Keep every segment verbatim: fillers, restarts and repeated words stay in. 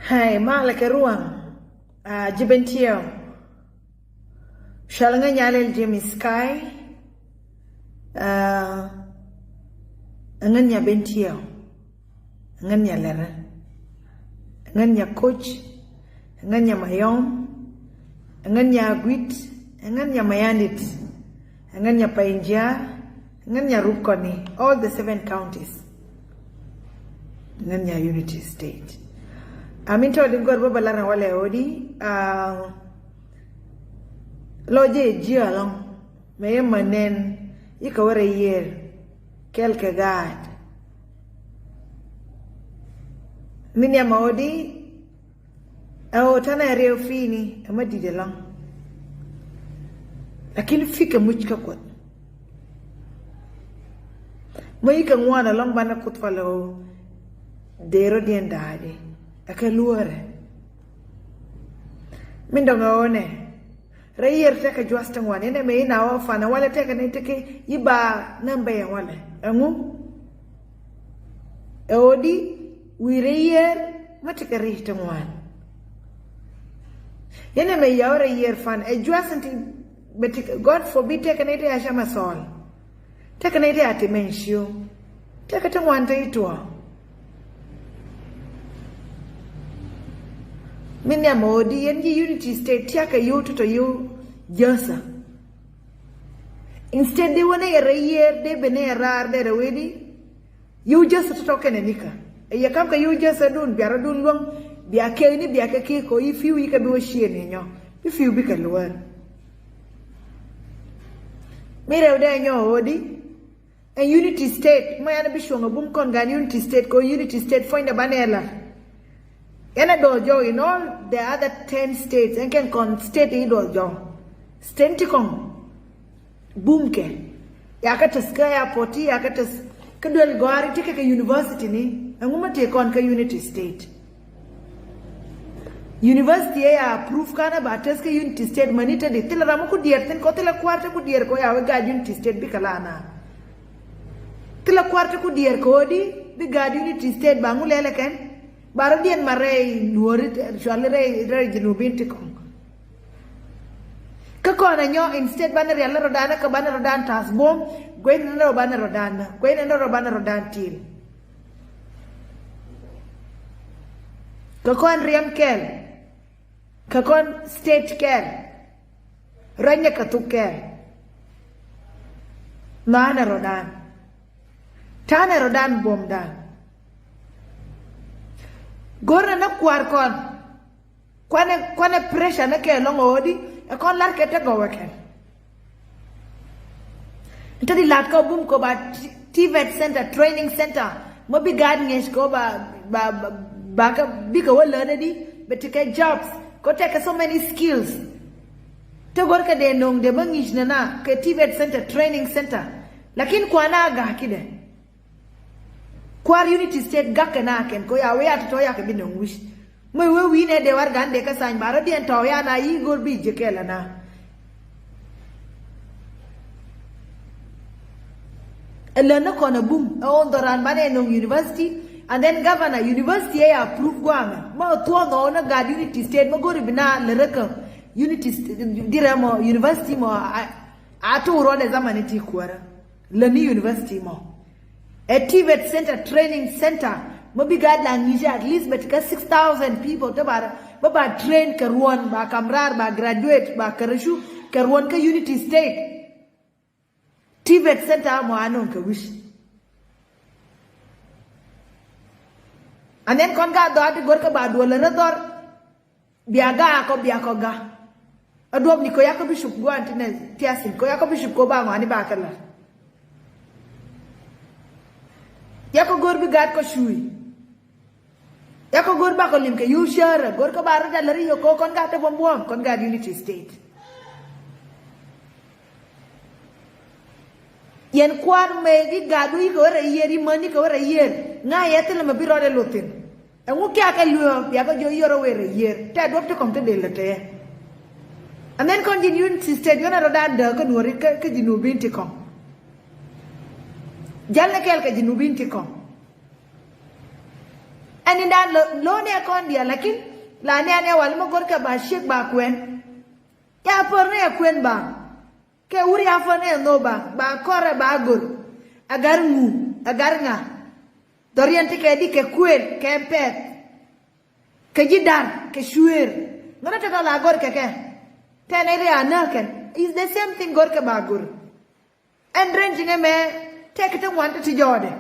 Hey, malɛ kɛ ruaŋ. Ah, ji̱ Bentiu. Cɔalɛ ŋäc nya Lɛl James Kai. Ah, ŋäc nya Bentiu. Ŋäc nya Lɛrɛ. Ŋäc nya Koc. Ŋäc nya Mayɔm. Ŋäc nya Aguit. Ŋäc nya Mayandit. Ŋäc nya Painjiar. Ŋäc nya Rukoni, all the seven counties. Ŋäc nya Unity State. Amin tɔɔdi gɔr bä bä lar walɛ odi. Ah, lɔ jɛ ji̱ alɔŋ. Mɛ yɛ ma nɛn i̱ kɛ wä rɛy yiër kɛl kɛ gaat. Min yɛ ma odi. Ɛ ɣöö tɛnɛ riɛw fi̱i̱ni ɛmɛ di̱t ɛlɔ̱ŋ. Lakin fi̱kɛ muc kä Kuoth. Mä yikɛ ŋuan ɛlɔ̱ŋ banɛ Kuoth palɛ ɣöö dee rɔ̱diɛn da̱a̱di ɛ kɛ luɔ̱ɔ̱rɛ. Min dɔ̱ŋ ɛ ɣöö nɛ rɛy yiër tekɛ jua̱th ti ŋuan, yɛn ɛmɛ in a wä fanɛ walɛ tekɛ ni tiki yi ba nɛmbɛ yɛn walɛ. Ɛŋu? Ɛ ɣöö di wi̱i̱ rɛy yiër mä tekɛ ri̱c ti ŋuan. Yɛn ɛmɛ yɛ wä rɛy yiër fan ɛ jua̱th in ti bɛ ti, God forbid, tekɛ ni ti a cam a thɔɔl. Tekɛ nɛy ti a ti mɛn ciö. Tekɛ ti ŋuan te i̱ tuɔɔ. Min nhiam ɛ ɣöö di yɛn ji̱ Unity State tia̱kɛ yio̱w tɔ̱tɔ̱ yio̱w jäthä. Instead di wä nɛ yɛ rɛy yiër dee ben nɛ yɛ raar dee rɛ wee di. Yio̱w jäthä tɔ̱tɔ̱ kɛnɛ nikä. Ɛ yɛ kam kɛ yio̱w jäthädun bia rɔ̱dun luäŋ, bia kekni, bia kɛ kek kɛ ɣöö yi fi̱i̱w yikɛ bi wä ciëëni nyɔ. Bi fi̱i̱w bikɛ luäär. Mi rɛw dee nyɔ ɣöö di. Ɛn Unity State, mɔ yan bi cuɔ̱ŋ a bum kɔn gan Unity State, kɛ Unity State puɔ̱nydɛ banɛ lar. Yan a duɔth jɔw in all the other ten states, ɛn kɛn kɔn state i̱ duɔth jɔw. State ti kɔn bum kɛ. Ya kä tɛth kä airport, ya kä tɛth kä duel gɔaari ti kɛ kɛ university ni. Ɛŋu mɛ tëë kɔn kä Unity State. University ɛ ya approve kanɛ ba tɛth kä Unity State mäni te di. Thilɛ ram ku diɛɛr thin kɔ, thilɛ kua̱r te ku diɛɛr kɔ ya wee gaat Unity State bikɛ la na. Thilɛ kua̱r te ku diɛɛr kɔ di bi gaat Unity State ba ŋu lɛlɛ kɛn. Ba rɔ̱diɛn ma rɛy nuɔ̱ɔ̱ri cuali rɛy rɛy jinubin ti kɔŋ. Kä kɔn ɛ nyɔ instead banɛ rial ni rɔ̱dan kä banɛ rɔ̱dan ta̱a̱th buɔ̱m, guɛy ni rɔ banɛ rɔ̱dan, guɛy ni rɔ banɛ rɔ̱dan til. Kä kɔn riɛm kɛl, kä kɔn state kɛl, rɔ̱nyɛ kä thuk kɛl. Maanɛ rɔ̱dan, ta̱a̱nɛ rɔ̱dan buɔ̱mdan. Go̱rnɛ ni kua̱r kɔn. Kuanɛ, kuanɛ pressure ni kɛ lɔŋ ɣöödi ɛ kɔn lar kɛ te gɔwɛ kɛn. Te di lat kɔ bum kɔ ba T-, TVET center, training center. Mɔ bi gaat ŋi̱eec kɔ ba, ba, ba, ba kɛ, bikɛ wä lönɛ di bɛ ti kɛ jobs. Kɔ tekɛ so many skills. Te gör kɛ dee no̱o̱ŋ dee bä ŋi̱i̱c nɛ na kɛ TVET center, training center. Lakin kuanɛ a ga̱a̱ kidɛ. Kua̱r Unity State gak kɛ na kɛn kɔ ya wee a tɔ̱tɔ̱ ya kɛ bi nöŋ wi̱c. Mɛ wee wi̱i̱ nɛ dee war gan dee kä thany ba rɔ̱diɛn tɔ̱ ya na yi go̱r bi ji̱ kɛl ana. Ɛ län ni kɔn ɛ bum ɛ ɣɔn dhɔran banɛ nöŋ university, and then governor university ɛ ya approve gua̱a̱ŋ ɛ mɛ ɛ thuɔ̱ɔ̱ŋ ɛ ɣɔn ɛ gat Unity State mɛ go̱r i̱ bi na lɛ rɛ kä Unity State di rɛ mɔ university mɔ a, a tuur rɔɔdɛ zaman i̱ ti kuäärä. Lätni university mɔ. Ɛ TVET center, training center. Mɔ bi gaat la ŋi̱i̱cä at least bɛ ti kä six thousand people te ba, bä ba train kɛ ruɔ̱n, ba kam raar, ba graduate, ba kärä cu kɛ ruɔ̱n kä Unity State. TVET center mɔ a nöŋ kɛ wi̱c. And then kɔn gaat dhɔaar ti go̱rkɛ ba duɔl rɛ dhɔr. Bia ga kɔ bia kɔ ga. A duɔp ni kɔ yakɔ bishop guan ti nɛ tiasin kɔ yakɔ bishop kɔ ba ŋɔani ba kɛ la. Yakɔ gor bi gat kɔ shui. Yakɔ gor ba kɔ lim kɛ yu shara gor kɔ ba rɔ da lari yo kɔ kɔn gat te bom buɔm kɔn gat Unity State. Yɛn kua̱r mëë ji̱ gat wi̱i̱ kɛ wä rɛy yiër, i̱ mäni kɛ wä rɛy yiër. Ŋa̱ yɛ thilɛ mɛ bi rɔɔdɛ luth thi̱n. Ɛŋu kiakɛ lueek, biakɛ jiök yio̱r ɛ wëë rɛy yiër. Tɛ duɔ̱p ti kɔ̱ŋ ti dee lät tɛ. And then kɔn ji̱n Unity State, yɔ̱n ɛ rɔɔdan dääk kä nuɔ̱ɔ̱ri kä, kä ji̱ nubin ti kɔ̱ŋ. Jalnɛ kɛɛl kɛ ji̱ nubin ti kɔ̱ŋ. Ɛn indan lo, lo ni ɛ kɔn diaal, lakin la ni an ɛ wal mi go̱rkɛ ba ciek ba kuɛn. Ya pär ni ɛ kuɛn ba. Kɛ wur ya pär ni ɛ nho ba, ba kɔrɛ ba go̱r. Ɛ gar ŋu, ɛ gar ŋa. Dhɔriɛn ti kɛ di kɛ kuël, kɛ pɛth. Kɛ ji̱ da̱r, kɛ cuëër. Ŋäni tɛt ala go̱r kɛ kɛ. Tɛn ɛ ri a näk kɛn. Is the same thing go̱r kɛ ba go̱r. Ɛn rɛn ji̱n ɛmɛ tɛk ti ŋuan ti ti jɔɔdɛ.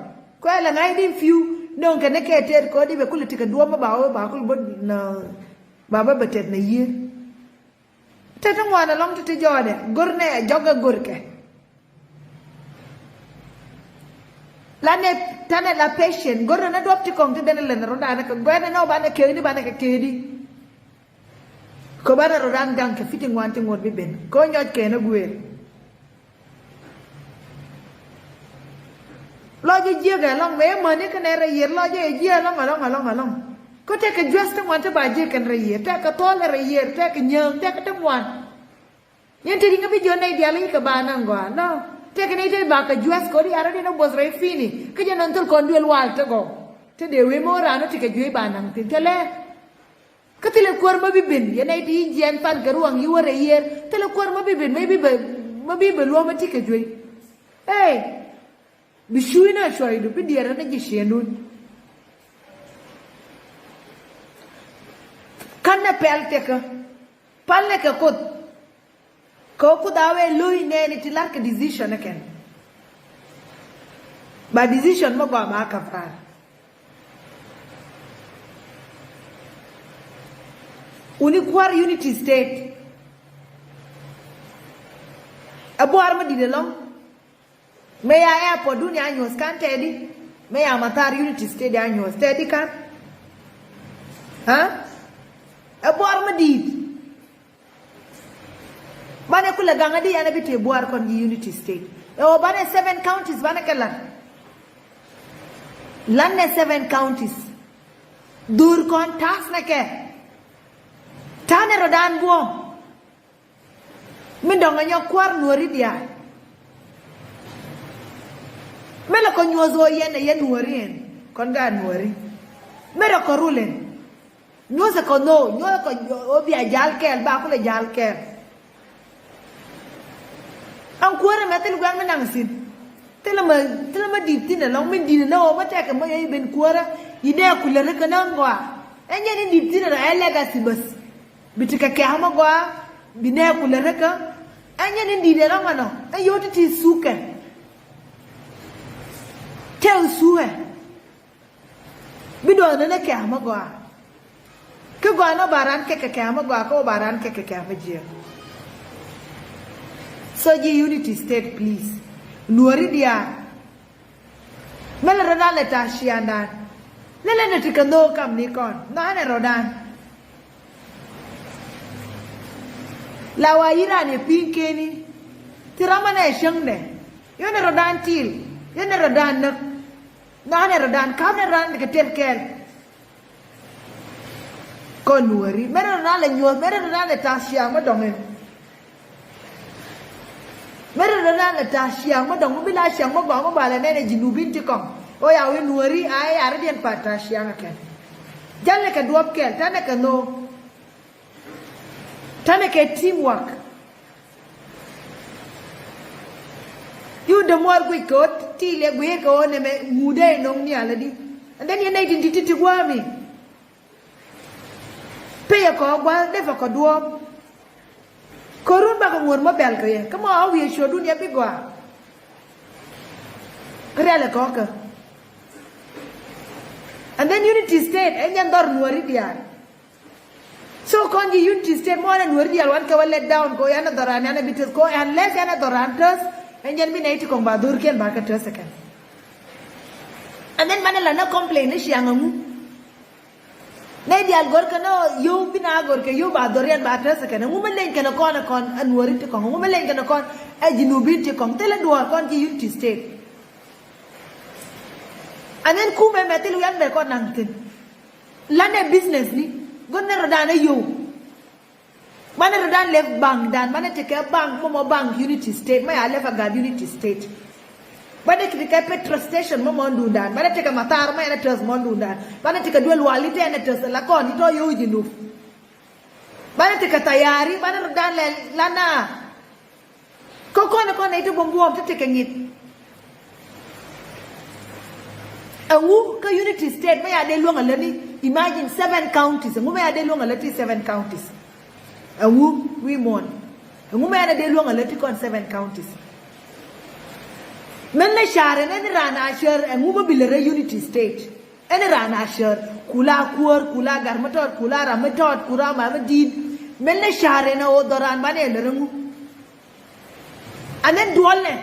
Kuɛ lɛ ŋa̱c di fiu nöŋ kɛn ni kɛ tɛt kɛ ɣöö di bɛ kulɛ ti kɛ duɔ̱ɔ̱p mi ba wee ba kul bä na ba bä bɛ tɛt na yiër. Tɛt ti ŋuan ɛlɔ̱ŋ ti ti jɔɔdɛ go̱r nɛ ɛ jɔk ɛ go̱r kɛ. La nɛ tanɛ la patient go̱r nɛ duɔ̱p ti kɔŋ ti den ɛ lɛn rɔ̱dan kɛ guɛn ɛ nɔ banɛ keni banɛ kɛ keni. Kɛ banɛ rɔ̱dan gaŋ kɛ fiti ŋuan ti ŋuɔ̱t bi ben kɛ nyɔc kɛn ɛ guëër. Lɔcɛ jiäk ɛlɔ̱ŋ mëë mäni kɛnɛ rɛy yiër lɔcɛ ɛ jiäk ɛlɔ̱ŋ ɛlɔ̱ŋ ɛlɔ̱ŋ ɛlɔ̱ŋ. Kä tɛkɛ juäth ti ŋuan ti ba jiäk kɛn rɛy yiër tɛkɛ thɔl ɛ rɛy yiër tɛkɛ nyääŋ tɛkɛ ti ŋuan. Yɛn ti riŋä bi jiɔn nɛy diaal i̱ kɛ ba naŋ gɔaa nɔ. Tɛkɛ nɛy ti ba kɛ juäth kɛ ɣöö di arɔ diɛn ɛ buɔth rɛy pi̱i̱ni kä jɛ nɔn thil kɔn duël wal ti gɔw. Ti dee wee mi ɣöö raan ɔ ti kɛ juey ba naŋ thi̱n thilɛ. Kä thilɛ kuäär mä bi ben yɛn nɛy ti i̱ jiɛɛn pan kɛ ruaŋ i̱ wä rɛy yiër thilɛ kuäär mä bi ben mä bi bɛ luɔ̱mä ti kɛ juey. Ey. Bi cuucni a cuɔydu bi diɛɛrä ni ji̱ ciëŋdun. Ka̱n nɛ pɛl tekä pal nɛ kɛ Kuoth. Kɛ Kuoth a wee lo̱c nɛɛni ti la̱rkɛ decision ni kɛn. Ba decision mi gɔaa ba ka̱p raar. Wuni kua̱r Unity State. Ɛ buaar mi di̱t ɛlɔ̱ŋ. Mëë ya airport dun ya nyuɔ̱th ka̱n tɛɛdi. Mëë ya mathar Unity State ya nyuɔ̱th tɛɛdi ka̱n. Ha? Ɛ buaar mi di̱i̱t. Banɛ kulɛ gaŋ adi yan ɛ bi tëë buaar kɔn ji̱ Unity State. Ɛ ɣöö banɛ seven counties banɛ kɛ la̱t. La̱t nɛ seven counties. Dhur kɔn ta̱a̱th nɛ kɛ. Ta̱a̱ nɛ rɔ̱dan buɔ̱m. Mi dɔ̱ŋ ɛ nyɔk kua̱r nuɔ̱ri diaal. Mi lɛ kɔ nyuɔ̱th ɣöö yɛn ɛ yɛn nuɔ̱ri ɛn kɔn gaat nuɔ̱ri. Mi rɛ kɔ rul ɛn nyuɔ̱th ɛ kɔ nho̱o̱ nyuɔ̱th ɛ kɔ ɣöö bia ja̱l kɛɛl ba kulɛ ja̱l kɛɛl. Ɛn kuäärä mɛ thil gua̱a̱th mi naŋ thi̱n. Thilɛ mɛ thilɛ mɛ di̱i̱t thi̱n ɛlɔ̱ŋ mi di̱i̱t ɛn ɣöö mɛ tɛkɛ mɛ yɛ i̱ ben kuäärä i̱ nɛ kulɛ ri kɛ näŋ gɔaa. Ɛn nyɛn i̱ di̱i̱t thi̱n ɛlɔ̱ŋ ɛ legacy bäth. Bi ti kɛ kɛ̈ɛ̈k mi gɔaa bi nɛɛku lɛ rekä. Ɛ nyɛn in di̱i̱t ɛ rɔ̱ŋ ɛnɔ ɛ yio̱w ti ti thukɛ. Tɛ̈ thukɛ bi duɔ̱ɔ̱r ni ni kɛ̈ɛ̈k mi gɔaa. Kä gɔaa ni ba ran kɛkɛ kɛ̈ɛ̈k mi gɔaa kä wä ba ran kɛkɛ kɛ̈ɛ̈k mi jiääk. So ji̱ Unity State please. Luɔ̱ri diaal. Mɛ lɛ rɔ̱dan lɛ ta̱a̱ ciaaŋdan. Lɛ lɛ nɛ ti kɛ nho̱o̱k kam ni kɔn nhɔanɛ rɔ̱dan. La wa yi̱ raan yɛ pi̱i̱ŋ keni. Ti ram anɛ cäŋdɛ yɔnɛ rɔ̱dan til yɔnɛ rɔ̱dan näk. Nhɔanɛ rɔ̱dan ka̱pnɛ rɔ̱dan kɛ tɛl kɛɛl. Kɔn nuɔ̱ri mɛrɛ rɔ na lɛ nyuɔ̱th mɛrɛ rɔ na lɛ ta̱a̱ ciaŋ mä dɔ̱ŋ in. Mɛrɛ rɔ na lɛ ta̱a̱ ciaŋ mä dɔ̱ŋ mä bi la ciaŋ mä gɔaa mä ba lɛ nɛn ɛ ji̱ nubin ti kɔŋ. Ɣöö ya wi̱i̱ nuɔ̱ri a ɛ ya rɔ̱diɛn pa ta̱a̱ ciaŋ ɛ kɛn. Jalɛ kɛ duɔ̱p kɛl tanɛ kɛ nho̱o̱. Tanɛ kɛ team work. Yut dämuɔɔr guic kɛ ɣöö ti lɛ guic kɛ ɣöö nɛmɛ ŋut dee nɔŋ nhial adi. And then yɛn nɛy tin ti ti ti gua̱a̱mi. Peyɛ kɔ gua̱a̱th dee pɛ kɔ duɔ̱ɔ̱p. Kɛ run bakɛ ŋuɔ̱t mä bɛl kɛ yɛ kä ma ɣa̱ wi̱i̱ cuɔ̱ɔ̱dun yɛ bi gɔaa. Rialɛ kɔ̱kä. And then Unity State ɛ nyɛn dhɔr nuɔ̱ri diaal. So kɔn ji̱ Unity State mɔ ɛn ɛ nuɔ̱ri diaal wan kɛ wä let down kɛ ɣöö yan ɛ dhɔran yan ɛ bi teth kɛ ɣöö unless yan ɛ dhɔran täth. Ɛ nyɛn bi nɛy ti kɔŋ ba dhorkiɛn ba kɛ täth ɛ kɛn. And then banɛ la nä complain ni ciaŋ ɛŋu. Nɛy diaal gör kɛn ɔ yio̱w bi na gör kɛ yio̱w ba dhɔriɛn ba tɛth kɛn ɛŋu mi leny kɛn ɛ kɔn ɛ kɔn ɛ nuɔ̱ri ti kɔŋ ɛŋu mi leny kɛn ɛ kɔn ɛ ji̱ nubin ti kɔŋ thilɛ duɔ̱ɔ̱r kɔn ji̱ Unity State. And then kumɛ mɛ thil wian bɛ kɔn naŋ thi̱n. Lanɛ business ni gör nɛ rɔ̱dan ɛ yio̱w. Banɛ rɔ̱dan lɛp bankdan banɛ tekɛ bank mɔmɔ bank Unity State mɛ ya lɛp a gat Unity State. Banɛ tekɛ petrol station mä mɔndundan. Banɛ tekɛ mathar mä ɛn ɛ tɛth mɔndundan. Banɛ tekɛ duel wali te ɛn ɛ tɛth la kɔn itɔ yo̱o̱ Junub. Banɛ tekɛ thayari, banɛ rɔ dan lɛ la na. Kä kɔn kɔn iti buɔm buɔm ti tekɛ ŋi̱th. Ɛŋu kä Unity State mä ya dee luäŋ a lätni, imagine seven counties. Ɛŋu mä ya dee luäŋ a lätni seven counties. Ɛŋu wi̱i̱ muɔ̱ɔ̱n. Ɛŋu mä ya dee luäŋ a lätni kɔn seven counties. Mɛn lɛ ca̱r ɛn ɛn raan a cär ɛŋu mä bi lɛ rɛ Unity State. Ɛn raan a cär kula kuäär kula gar mä tɔɔt kula ram mä tɔɔt kula ma mä di̱i̱t. Mɛn lɛ ca̱r ɛn ɛ ɣöö dhɔran banɛ lɛ rɛ ŋu. And then duɔlnɛ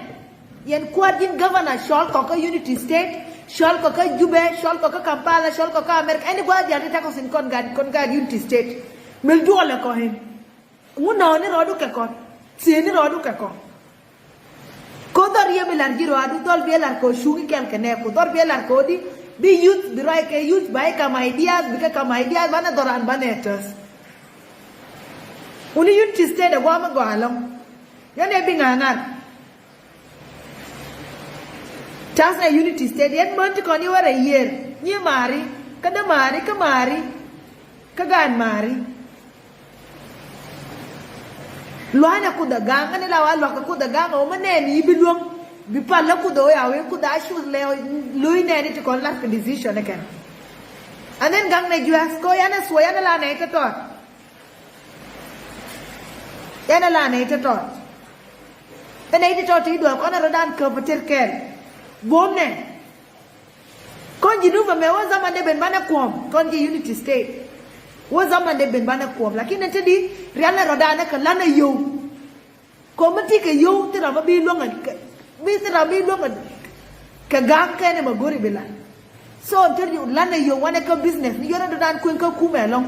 yɛn kuäär ji̱n governor cɔl kɔkä Unity State, cɔl kɔkä Jubɛ, cɔl kɔkä Kampala, cɔl kɔkä America, ɛn gua̱a̱th diaal ti takɔ sin kɔn gaat kɔn gaat Unity State. Mil duɔlɛ kɔ in. Ŋu nɔɔni rɔɔdu kɛ kɔn, thieni rɔɔdu kɛ kɔn. Ko dhɔr yɛ bi lar ji̱ rɔɔdu dhɔl bi lar kɔ cuŋi kɛl kɛ nɛ ko dhɔr bi lar kɔ di bi youth bi rɔy kɛ youth ba ikam ideas bi kɛ kam ideas banɛ dhɔran banɛ töth. Wuni Unity State ɛ guamä gɔaa lɔŋ. Yɛn ɛ bi ŋa̱a̱ŋa̱r. Ta̱th nɛ Unity State yɛn män ti kɔn i̱ wärɛ yiër nyi ma̱a̱ri kä dee ma̱a̱ri kä ma̱a̱ri kä gaan ma̱a̱ri. Lua̱a̱nɛ kuth ɛ ga̱a̱ŋ ɛn ila wa lua̱k ɛ kuth ɛ ga̱a̱ŋ ɛ wä mä nɛɛni i̱ bi luäŋ bi pal lä kuth ɛ wä ya wee kuth a cuth lɛ lo̱c nɛɛni ti kɔn lat kɛ decision ɛ kɛn. And then ga̱ŋ nɛ juɛth kɛ wä yanɛ thuɔ̱ yanɛ la nɛy tɔ̱tɔ̱t. Ɛn ɛ la nɛy tɔ̱tɔ̱t. Ɛ nɛy tɔ̱tɔ̱t ti duɔl kɔn ɛ rɔ̱dan käp ɛ tër kɛɛl. Buɔ̱mnɛ. Kɔn ji̱ Nup ɛmɛ wä zaman dee ben banɛ kuɔ̱m kɔn ji̱ Unity State. Wä zaman dee ben banɛ kuɔ̱m lakin ɛn te di rial nɛ rɔ̱dan ɛ kɛ lan ɛ yio̱w. Kɔmi ti kɛ yio̱w thil ram mi bi luäŋ ɛ kɛ bi thil ram mi bi luäŋ ɛ kɛ ga̱a̱ŋ kɛn ɛmɛ go̱ri bi la̱t. So thil yu lanɛ yio̱w wanɛ kä business ni yɔnɛ dɔ̱dan kueŋ kä kumɛ ɛlɔ̱ŋ.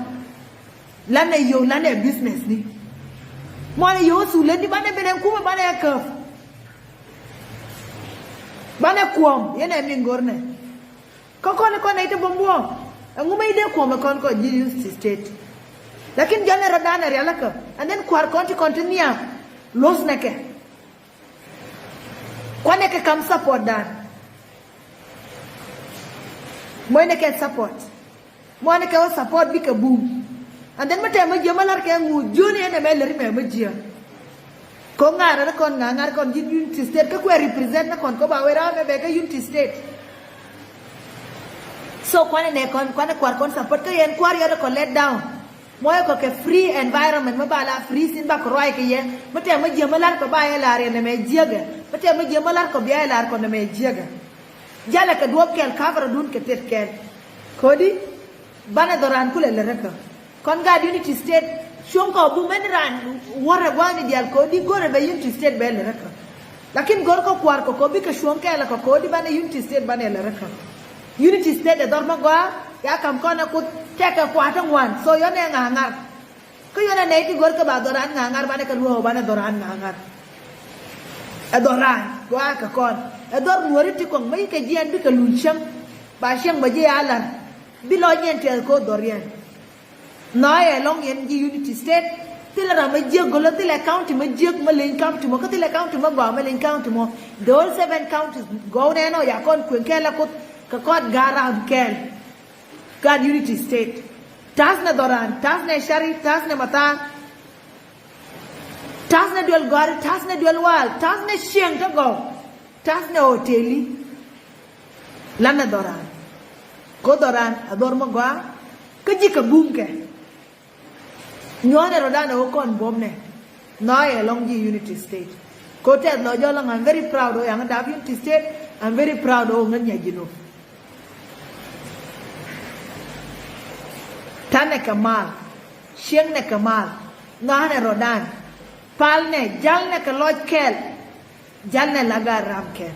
Lanɛ yio̱w lanɛ business ni. Mɔnɛ yio̱w thulɛ ni banɛ ben ɛn kumɛ banɛ ɛ käp. Banɛ kuɔ̱m yɛn ɛ mi go̱rnɛ. Kä kɔn kɔn nɛy ti buɔ̱m buɔ̱m ɛŋu mec dee kuɔ̱m ɛ kɔn kɔn ji̱ Unity State. Lakin jɔl nɛ rɔ̱dan ɛ rialikä and then kua̱r kɔn ti kɔn ti nhiam. Luɔ̱thnɛ kɛ. Kuanɛ kɛ kam support dan. Muɔ̱cnɛ kɛ support. Muɔ̱cnɛ kɛ wä support bikɛ bum. And then mi tɛm mi jiɛ mi lar kɛ ŋu jiöni ɛn ɛmɛ lɛri mɛ mi jiɛ. Kɔ ŋa̱r rɛ kɔn ŋa̱ ŋa̱r kɔn ji̱n Unity State kä kuɛ represent ni kɔn kɔ ba wee ram mɛ bɛ kä Unity State. So kuanɛ nɛ kɔn kuanɛ kuar kɔn support kä yɛn kuar yɛn rɛ kɔn let down. Muɔyɛ kɔ kɛ free environment mi ba la free sin ba kɔ ruac kɛ yɛ mi tɛm mi jiɛ mi lar kɔ ba yɛ lar yɛ nɛ mɛ jiɛkɛ mi tɛm mi jiɛ mi lar kɔ bia yɛ lar kɔ nɛ mɛ jiɛkɛ. Jalɛ kɛ duɔp kɛl ka̱p rɔ dun kɛ tet kɛl. Kodi banɛ dhɔran kulɛ lɛ rɛ kä. Kɔn gaat Unity State cuɔ̱ŋ kɔ bum ɛn ran wärɛ gua̱a̱ni diaal kodi go̱rɛ bɛ Unity State bɛ lɛ rɛ kä. Lakin go̱r kä kua̱r kɔ kɔ bikɛ cuɔ̱ŋ kɛɛlɛ kɔ kodi banɛ Unity State banɛ lɛ rɛ kä. Unity State ɛ dhɔr mä gɔaa ya kam kɔn ɛ kuth tɛkɛ kua̱r ti ŋuan so yɔn ɛ ŋa̱a̱ŋa̱r. Kä yɔn ɛ nɛy ti go̱r kä ba dhɔran ŋa̱a̱ŋa̱r banɛ kɛ luɔ̱ɔ̱k banɛ dhɔran ŋa̱a̱ŋa̱r. Ɛ dhɔran gɔaa kɛ kɔn ɛ dhɔr nuɔ̱ri ti kɔŋ mä yikɛ jiɛn bikɛ luny cäŋ. Ba cäŋ bä ji̱ a la̱r bi lɔ nyɛn tɛth ko̱ dhɔr yɛn. Nhɔaayɛ lɔŋ yɛn ji̱ Unity State. Thilɛ ram mi jiäk gölä thilɛ county mi jiäk mi leny county mɔ kä thilɛ county mi gɔaa mi leny county mɔ. The whole seven counties gɔw nɛn ɔ ya kɔn kueŋ kɛɛl a kuth kɛ kɔt ga̱a̱ ram kɛɛl. Gaat Unity State. Ta̱th nɛ dhɔran ta̱th nɛ cari ta̱th nɛ mathar. Ta̱th nɛ duel gɔ̱a̱ri ta̱th nɛ duel waal ta̱th nɛ cieŋ te gɔw. Ta̱th nɛ hoteli. Lanɛ dhɔran. Ko dhɔran a dhɔr mɔ gɔaa. Kä ji̱ kɛ bum kɛ. Nyuɔ̱nɛ rɔ̱dan ɛ wä kɔn buɔ̱mnɛ. Nhɔaayɛ lɔŋ ji̱ Unity State. Ko tɛth lɔ jɔl lɔŋ I'm very proud ɔ yaŋ dap Unity State. I'm very proud ɔ ŋän nya ji̱ Nup. Tanɛ kɛ mal. Cieŋnɛ kɛ mal. Nhɔaanɛ rɔ̱dan. Palnɛ jalnɛ kɛ lɔc kɛl. Jalnɛ la gaat ram kɛl.